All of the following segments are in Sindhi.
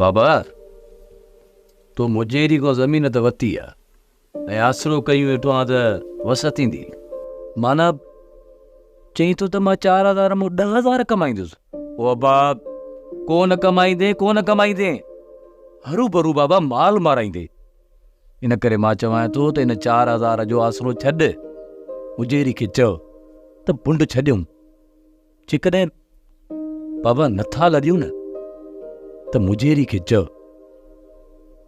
بابا، تو مجيري کان زمين ته ورتي آ ۽ آسرو ڪيون ويٺو آن ته وسعت ٿيندي. معنيٰ چئين ٿو ته مان 4000 مان 10,000 ڪمائيندس. او ابا، ڪو نه ڪمائيندين، ڪو نه ڪمائيندين. هروڀرو بابا مال مارائيندين. ان ڪري مان چوانء ٿو ته ان 4000 جو آسرو ڇڏ. مجيري کي چئو ته بنڊ ڇڏيون. جيڪڏهن بابا نٿا لڏيون نه ته مجيري کي چئو.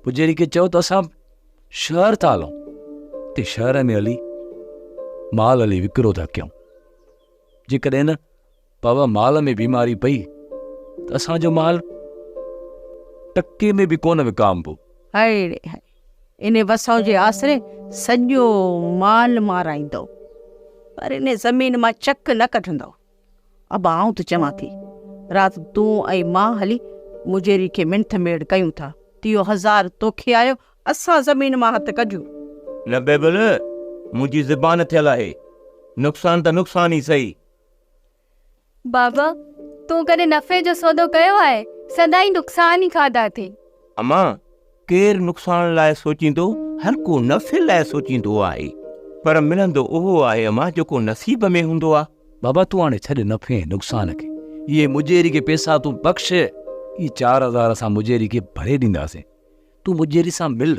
مجيري کي چئو ته اسان شهر ٿا هلون. اتي شهر ۾ هلي مال هلي وڪرو ٿا ڪيون. جيڪڏهن نه بابا مال ۾ بيماري پئي ته اسان جو مال ٽڪي ۾ به ڪونه وڪامبو. هاء ڙي هاء، انهي وسئون جي آسري سڄو مال مارائيندؤ، پر انهي زمين مان چڪ نه ڪڍندؤ. ابا آئون ته چوان ٿي، رات تون ۽ مان هلي مجيري کي منٿ ميڙ ڪيون ٿا. تيهو هزار توکي آيو، اسان زمين مان هٿ ڪڍيون. نه بيبل، منهنجي زبان ٿيل آهي، نقصان ته نقصان ئي سهي. بابا، تون ڪڏهن نفعي جو سودو ڪيو آهي؟ سدائين نقصان ئي کاڌا اٿئي. امان، ڪير نقصان لاء سوچيندو، هر ڪو نفعي لاء سوچيندو آهي. پر ملندو اهو آهي امان جيڪو نصيب ۾ هوندو آ. بابا تون هاڻي ڇڏ نفعي ۽ نقصان کي. اهي مجيري کي پيسا تون بخش. اهي 4000 اسان مجيري کي ڀري ڏينداسين. تون مجيري سان مل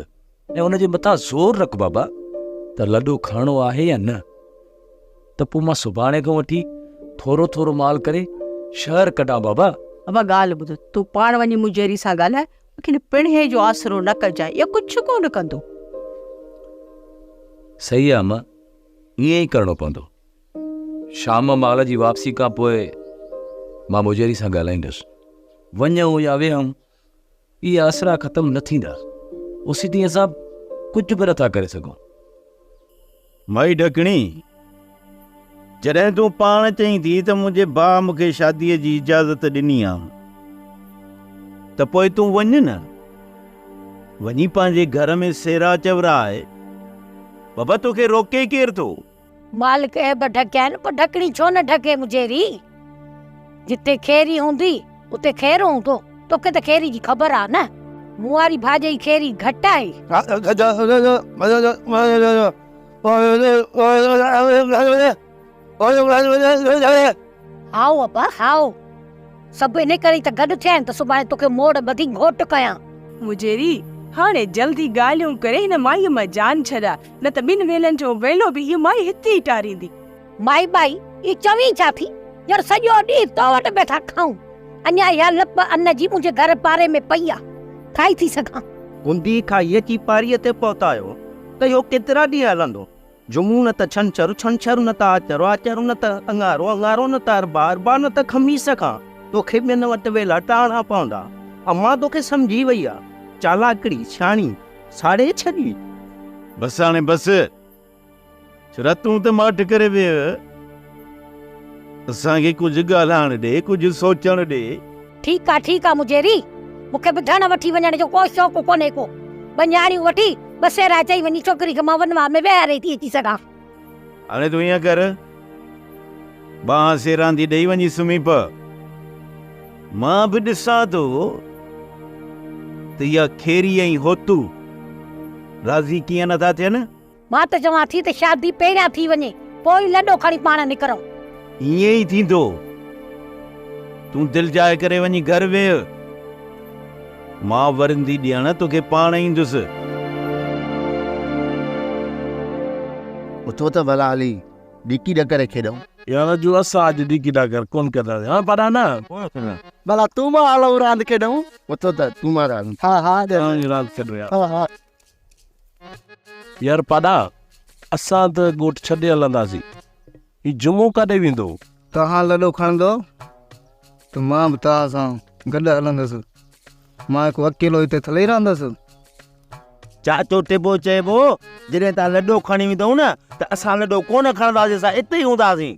۽ ان جي مٿان زور رک بابا ته لڏو کڻڻو آهي يا نه ته پوء مان سڀاڻي کان وٺي ٿورو ٿورو مال ڪري شهر ڪڍان بابا. ابا ڳالهه ٻڌ، تون پاڻ وڃي مجيري سان ڳالهاء، مون کي هن پڻهين جو آسرو نه ڪجانء، اهو ڪجهه ڪونه ڪندو. صحيح آ امان، ائين ئي ڪرڻو پوندو. شام مال جي واپسي کان پوء مان مجيري سان ڳالهائيندس. وڃون يا ويهون، اهي آسرا ختم نه ٿيندا، اوسيتائين اسان ڪجهه به نٿا ڪري سگهون. مائي ڍڪڻي، جڏهن تون پاڻ چئين ٿي ته منهنجي ڀاء مون کي شاديء جي اجازت ڏني آ ته پوء تون وڃ نه، وڃي پنهنجي گهر ۾ سيرا چوراء. بابا توکي روڪي ڪير ٿو؟ مالڪ عيب ڍڪيا آهن پر ڍڪڻي ڇو نه ڍڪي مجيري؟ جتي خيري هوندي اتي خير هوندو. توکي ته خيري جي خبر آ نه. مون واري ڀاڄئي خيري گهٽ آهي. هائو ابا هائو. سڀ انهي ڪري ئي ته گڏ ٿيا آهن ته سڀاڻي توکي موڙ ٻڌي گهوٽ ڪيان. مجيري، هاڻي جلدي ڳالهيون ڪري هن مائيء مان جان ڇڏاء، نه ته ٻن ويلن جو ويلو به هيء مائي هتي ئي ٽاريندي. مائي ٻائي، اهو چوين ڇا ٿي؟ ڄڻ سڄو ڏينهن تو وٽ ويٺا کائون. اڃا اها لپ ان جي منهنجي گهر پاري ۾ پئي آ، کائي ٿي سگهان. گوندي کائي اچي پاريء تي پهتا آهيو ته اهو ڪيترا ڏينهن هلندو؟ جمعو نه ته ڇنڇر، ڇنڇر نه ته آچر، آچر نه ته اڱارو، اڱارو نه ته اربع، اربع نه ته خميس کان توکي ٻين وٽ ويلا ٽاڻا پوندا. امان توکي سمجهي وئي آ. چالاڪڙي، سياڻي، ساڙي ڇڏي. بس هاڻي بس. ڇورا تون ته ماٺ ڪري ويهه. اسان کي ڪجهه ڳالهائڻ ڏي، ڪجهه سوچڻ ڏي. ٺيڪ آ، ٺيڪ آ مجيري. مون کي به ڌڻ وٺي وڃڻ جو ڪو شوق ڪونهي ڪو. ٻه نياڻيون وٺي، ٻه سيرا چئي وڃي ڇوڪري کي مان ونواهه ۾ ويهاري ٿي اچي سگهان. هاڻي تون ائين ڪر، ٻانهن سيراندي ڏئي وڃي سمهي پء. مان به ڏسان ٿو ته اها کيري ۽ هوتو راضي ڪيئن نٿا ٿين. مان ته چوان ٿي ته شادي پهريان ٿي وڃي، پوء ئي لڏو کڻي پاڻ نڪرون. ائين ئي ٿيندو. تون دلجاء ڪري وڃي گهر ويهه. مان ورندي ڏيڻ توکي پاڻ ايندس. اٿو ته ڀلا هلي ڏيڪي ڏڪر کيڏون. يار جو اسان اڄ ڏيڪي ڏڪر ڪونه کيڏنداسين. ها پاڏا نه. ڀلا تون مان هلون راند کيڏون. اٿو ته تون مان راند. ها ها راند کيڏون يار. ها ها. يار پاڏا اسان ته ڳوٺ ڇڏي هلنداسين. هي جمعو ڪاڏي ويندو؟ توهان لڏو کڻندو ته مان به توهان سان گڏ هلندس. مان هڪ اڪيلو هتي ٿلهي رهندس. چاچو ٽبو چئبو، جڏهن توهان لڏو کڻي ويندؤ نه ته اسان لڏو ڪونه کڻنداسين، اسان اتي ئي هونداسين.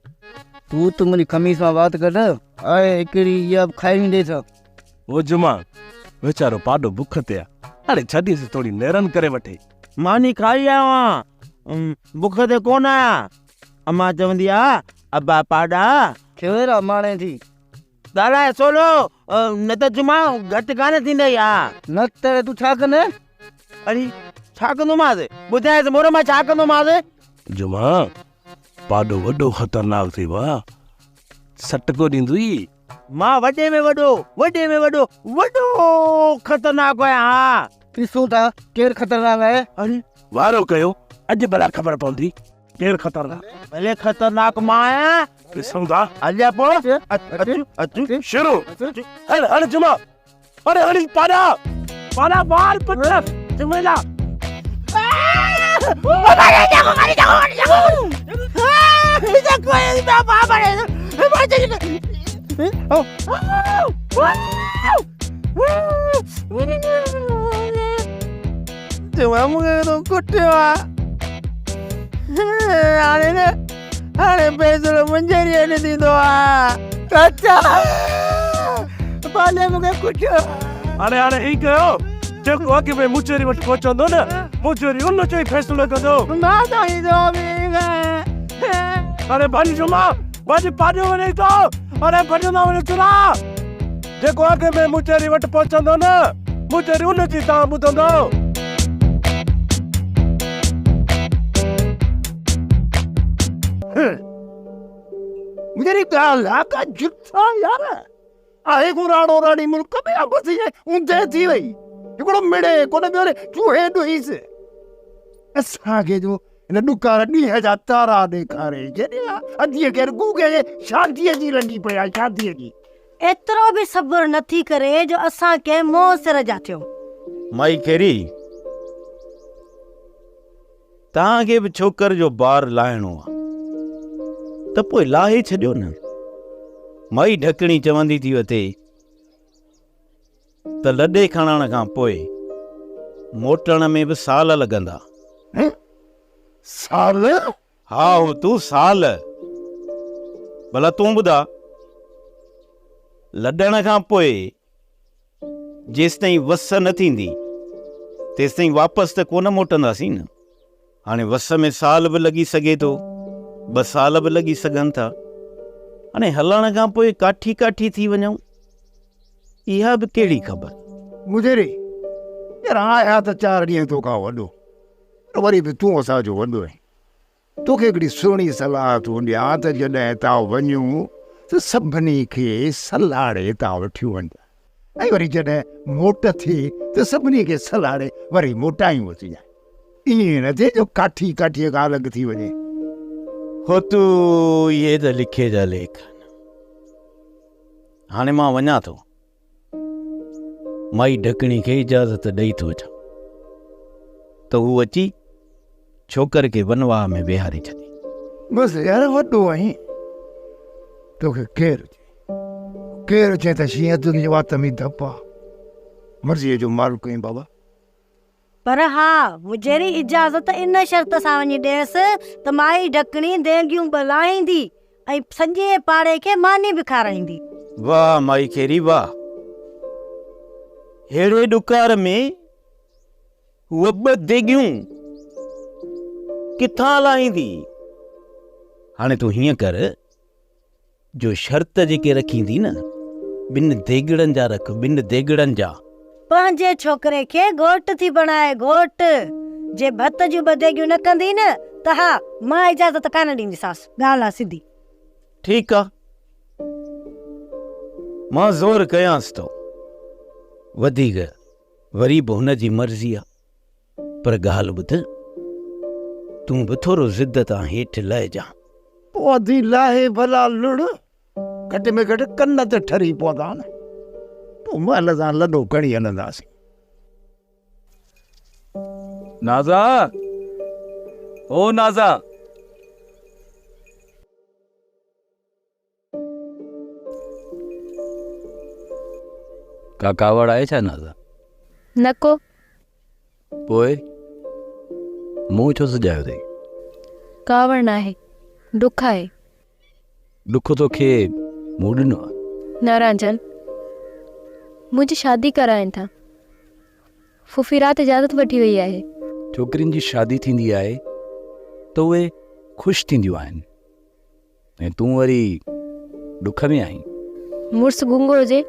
تون ته منهنجي قميص مان وات ڪڍ، آء هڪڙي اها به کائي وينديس. او جمعا، ويچارو پاڏو بک تي آ، هاڻي ڇڏيس ٿوري نيرن ڪري وٺي. ماني کائي آيو آهيان، بک تي ڪونه آهيان. امان چوندي آ، ابا پاڏا. کير اماڻي ٿي. ڳالهاء سولو، نه ته جمعا گهٽ ڪانه ٿيندئي ها. نه ته تون ڇا ڪندين؟ اڙي ڇا ڪندومانس؟ ٻڌايس مور مان ڇا ڪندومانس؟ جمعا پاڏو وڏو خطرناڪ ٿي ويو آ، سٽڪو ڏيندوئي. مان وڏي ۾ وڏو، وڏي ۾ وڏو، وڏو خطرناڪ آهيان ها. ڏسون ٿا ڪير خطرناڪ آهي. اڙي وارو ڪيو، اڄ ڀلا خبر پوندي ڪير خطرناڪ. ڀلي خطرناڪ مان آهيان. ڏسون ٿا. هليا پوء اچ اچ اچ. شروع. هل هل جمعا. اڙي هڻي پاڏا پاڏا وار پٽ جمعي جا. جمعا مون کي تو ڪٽيو آ. هاڻي نه هاڻي فيصلو منهنجي ريء نه ٿيندو آ. چاچا بالي مون کي ڪٽيو. هاڻي هاڻي ائين ڪيو جيڪو اڳ ۾ مجيري وٽ پهچندو نه مجيري ان جو ئي فيصلو ڪندو. مان ته ايندو به اڙي ڀڄ جمعا ڀڄ پاڏيو وڃي ٿو اڙي ڀڄندا وڃو چرا جيڪو اڳ ۾ مجيري وٽ پهچندو نه مجيري ان جي دانهن ٻڌندو. مجيري ڳالهه آ ڪا جت آ يار آهي ڪو راڻو راڻي ملڪ ۾ يا بس ائين اوندهه ٿي وئي هڪڙو مڙي ڪونه ٻيو وري چوهي ڏوهيس اسان کي جو هن ڏڪار ڏينهن جا تارا ڏيکاري ڇڏيا اديء کي گوگي جي شاديء جي لڳي پئي آ شاديء جي. ايترو به صبر نه ٿي ڪري جو اسان ڪنهن منهن سر جا ٿيون. مائي خيري، توهان کي به ڇوڪر جو بار لاهڻو آ ته پوء لاهي ڇڏيو نه. مائي ڍڪڻي چوندي ٿي وتي ته لڏي کڻڻ کان پوء موٽڻ ۾ به سال لڳندا. سال؟ ها هو تون سال. ڀلا تون ٻڌاء لڏڻ کان پوء جيستائين وس نه ٿيندي تيستائين واپس ته ڪونه موٽنداسين نه. هاڻي وس ۾ سال به لڳي سگهي ٿو، ٻه سال به لڳي سگهن ٿا. هاڻي هلڻ کان پوء ڪاٺي ڪاٺي ٿي وڃون، اها به ڪهڙي خبر. مجيري، يار آهيان ته چار ڏينهن توکان وڏو، پر وري به تون اسان جو وڏو آهين. توکي هڪڙي سهڻي صلاح ٿو ڏيان ته جڏهن هتان وڃون ته سڀني کي سلهاڙي هتان وٺيون وڃجانء ۽ وري جڏهن موٽ ٿئي ته سڀني کي سلهاڙي وري موٽايون اچجانء. ائين نه ٿئي جو ڪاٺي ڪاٺيء کان الڳ ٿي وڃي. هو تو اهي ته لکي جا ليک آهن. هاڻي مان وڃان ٿو. مائي ڍڪڻي کي اجازت ڏئي ٿو اچان ته هو اچي ڇوڪر کي ونواهه ۾ ويهاري ڇڏي. بس يار وڏو آهين توکي ڪير چئي ڪير چئي ته شينهن تنهنجي وات ۾ ڌپ آ مرضيء جو مالڪ آهين بابا. پر ها، مجيري اجازت ان شرط سان وڃي ڏينس ته مائي ڍڪڻي دينگيون به لاهيندي ۽ سڄي پاڙي کي ماني به کارائيندي. واهه مائي خيري واهه! ههڙي ڏڪار ۾ هوء ٻه ديڳيون ڪٿان لاهيندي؟ هاڻي تون هيئن ڪر جو شرط جيڪي رکيندي نه، ٻن ديڳڙن جا رک، ٻن ديڳڙن جا. پنهنجي ڇوڪري کي گهوٽ ٿي بڻائي، گهوٽ! جي ڀت جون ٻه ديڳيون نه ڪندي نه ته ها، مان اجازت ڪانه ڏينديسانس، ڳالهه آ سڌي. ٺيڪ آ، مان زور ڪيانس ٿو. وڌيڪ وري به هن جي مرضي آ. پر ڳالهه ٻڌ، تون به ٿورو ضد تان هيٺ لهجان. پوء اڌي لاهي ڀلا لڙ، گهٽ ۾ گهٽ ڪن ته ٺري پوندا نه. پوء مهل سان لڏو کڻي هلنداسين. نازا! او نازا! ڪا ڪاوڙ آهي ڇا نازا؟ نه ڪو. پوء منهن ڇو سڄايو اٿئي؟ ڪاوڙ ناهي، ڏک آهي. ڏک توکي مون ڏنو آهي. نه رانجهن، منهنجي شادي ڪرائين ٿا. ڦوڦي رات اجازت وٺي وئي آهي. ڇوڪرين جي شادي ٿيندي آهي ته اهي خوش ٿينديون آهن. ۽ تون وري ڏک ۾ آهين. مڙس گونگو هجي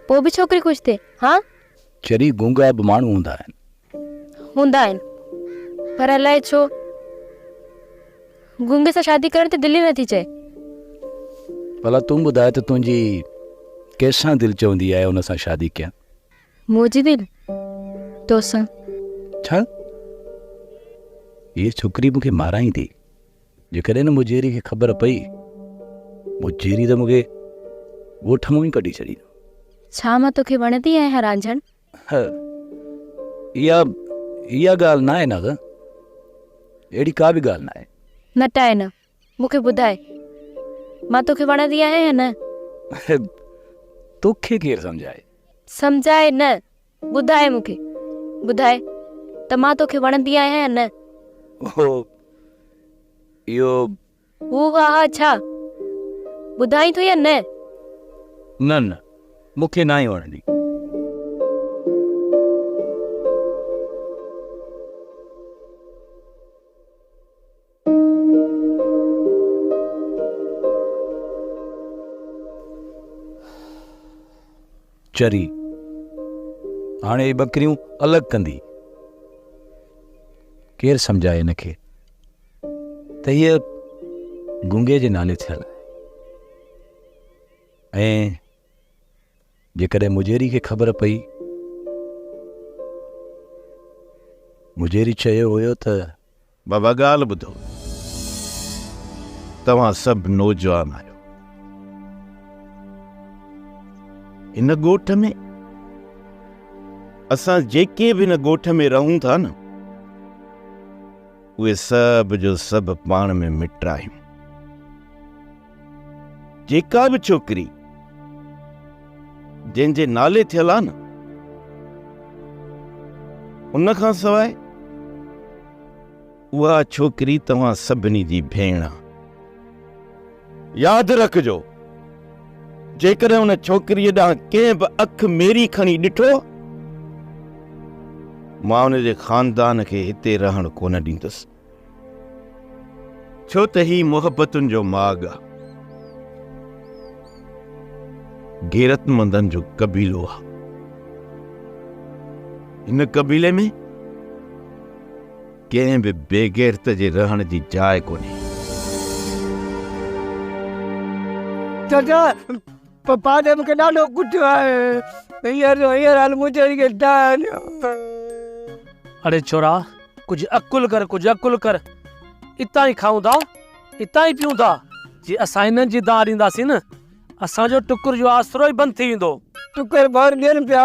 پوء به ڇوڪري خوش ٿئي ها؟ چري گونگا به ماڻهو هوندا آهن. هوندا آهن پر الائي ڇو گونگي سان شادي ڪرڻ تي دل ئي نٿي چئي. ڀلا تون ٻڌاء ته تنهنجي ڪنهن سان دل چوندي آهي ان سان شادي ڪيان؟ منهنجي دل توسان. ڇا؟ هيء ڇوڪري مون کي مارائيندي. جيڪڏهن نه مجيري کي خبر پئي، مجيري ته مون کي ڳوٺ مان ئي ڪڍي ڇڏيندو. ڇا مان توکي وڻندي آهيان رانجهڻ؟ اها اها ڳالهه ناهي ناز، اهڙي ڪا به ڳالهه ناهي. نٽاء نه، مون کي ٻڌاء، مان توکي وڻندي آهيان يا نه؟ توکي ڪير سمجهائي؟ سمجهائي نه، ٻڌاء مون کي، ٻڌاء ته مان توکي وڻندي آهيان يا نه؟ اهو، اهو. هو ها ها ڇا؟ ٻڌائين ٿو يا نه؟ نه نه، مون کي ناهي وڻندي. چري، هاڻي هي ٻڪريون الڳ ڪندي. ڪير سمجهائي هن کي ته هيء گونگي جي نالي ٿيل آهي ۽ جيڪڏهن مجيري کي خبر پئي. مجيري چيو هيو ته. بابا ڳالهه ٻڌو، توهان سڀ نوجوان آهيو. هن ڳوٺ ۾ اسان جيڪي به هن ڳوٺ ۾ رهون ٿا نه، اهي سڀ جو سڀ پاڻ ۾ مٽ آهيون. جيڪا به ڇوڪري جنهن جي نالي ٿيل آ نه، ان کان سواء اها ڇوڪري توهان سڀني جي ڀيڻ آ. ياد رکجو، جيڪڏهن ان ڇوڪريء ڏانهن ڪنهن به اک ميري کڻي ڏٺو، مان ان جي خاندان کي هتي رهڻ ڪونه ڏيندس. ڇو ته هي محبتن جو ماڳ آ. غيرتمندن جو قبيلو آ. هن قبيلي ۾ ڪنهن به بيغيرت جي رهڻ جي جاء ڪونهي. چچا پاڏي مونکي ڏاڍو ڪٽيو آهي هينئر جو هينئر هل منهنجي کي ڊاهه ڏيو. اڙي ڇورا ڪجهه عقل ڪر ڪجهه عقل ڪر اتان ئي کائون ٿا اتان ئي پيون ٿا جي اسان هنن جي دانهن ڏينداسين نه اسان جو ٽڪر جو آسرو ئي بند ٿي ويندو. ٽڪر ڀر ڏين پيا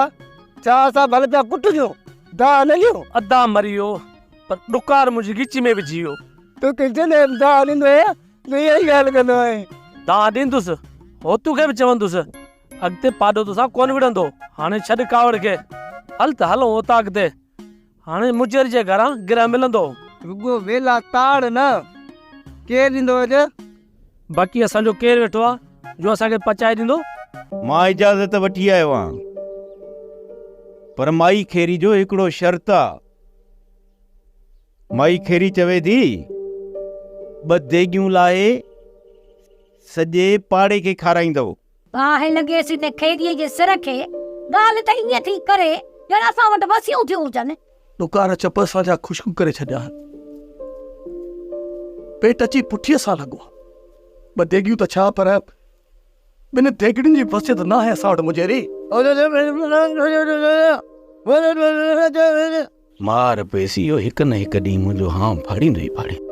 ڇا اسان ڀل پيا ڪٽجون دانهن نه ڏيون. ادا مري ويو پر ڏڪار منهنجي ڳچي ۾ وجهي ويو. توکي جڏهن به دانهن ڏيندو آهيان تون اها ئي ڳالهه ڪندو آهين. دانهن ڏيندس، هوتو کي به چوندس، اڳتي پاڏو توسان ڪونه وڙهندو. هاڻي ڇڏ ڪاوڙ کي، هل ته هلون اوطاق تي. هاڻي مجير جي گهران گرهه ملندو. رڳو ويلا تاڙ نه، ڪير ڏيندو اڄ؟ باقي اسان جو ڪير ويٺو آ، جو اسان کي پچائي ڏيندو؟ مان اجازت وٺي آيو آهيان، پر مائي خيري جو هڪڙو شرط آ. مائي خيري چوي ٿي، ٻه ديڳيون لاهي سڄي پاڙي کي کارائيندؤ. باهه لڳيس ان خيريء جي سر کي، ڳالهه ته ائين ٿي ڪري ڄڻ اسان وٽ وسيون ٿيون هجن. ڏڪار چپ اسان جا خشڪ ڪري ڇڏيا آهن. پيٽ اچي پٺيء سان لڳو آهي. ٻه ديڳيون ته ڇا پر ٻن ديڳڙين جي وصيت ناهي اسان وٽ مجيري. مار پيس اهو هڪ نه هڪ ڏينهن منهنجو هانء ڦاڙيندو ئي ڦاڙيندو.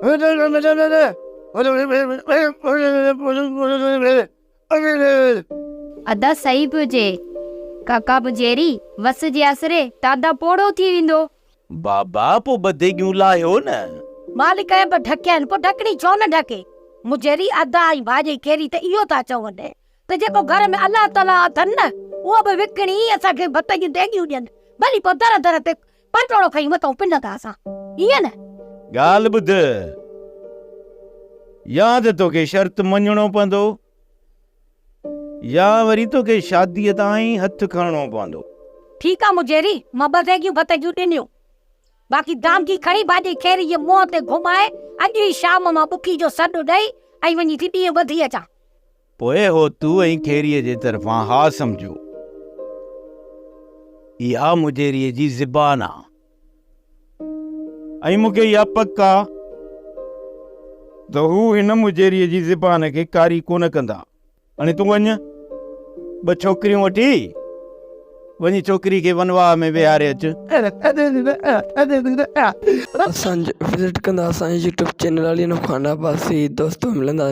ادا صحيح پيو چئي. ڪاڪا مجيري وس جي آسري ته ادا پوڙهو ٿي ويندو. بابا پوء ٻه ديڳيون لاهيو نه. مالڪ ائين به ڍڪيا آهن پوء ڍڪڻي ڇو نه ڍڪي. مجيري ادا ۽ ڀاڄي ڪيري ته اهو ٿا چون ته جيڪو گهر ۾ الله تعاليٰ اٿن نه اهو به وڪڻي اسان کي ڀت جون ديڳيون ڏين ڀلي پوء در در تي پٽوڙو کڻي وتون پنندا اسان ائين نه. ڳالهه ٻڌ يا ته توکي شرط مڃڻو پوندو يا وري توکي شاديء تان ئي هٿ کڻڻو پوندو. ٺيڪ آ مجيري، مان ٻه ديڳيون ڀت جون ڏنيون. باقي دامگي کڻي ڀاڄي کيري جي منهن تي گهمائي اڄ ئي شام مان ٻڪي جو سڏ ڏئي ۽ وڃي ٿي ڏينهن ٻڌي اچان. پوء هوتو ۽ خيريء جي طرفان ها سمجهو. اها مجيريء جي زبان آ. ۽ مون کي اها پڪ آ ته هو هن مجيريء جي زبان کي ڪاري ڪونه ڪندا. هاڻي تون وڃ، ٻه ڇوڪريون وٺي وڃي ڇوڪري کي ونواهه ۾ ويهاري اچ. اسان جو وزٽ ڪندا اسان جو يوٽيوب چينل علي نو خان عباسي دوستو ملندا.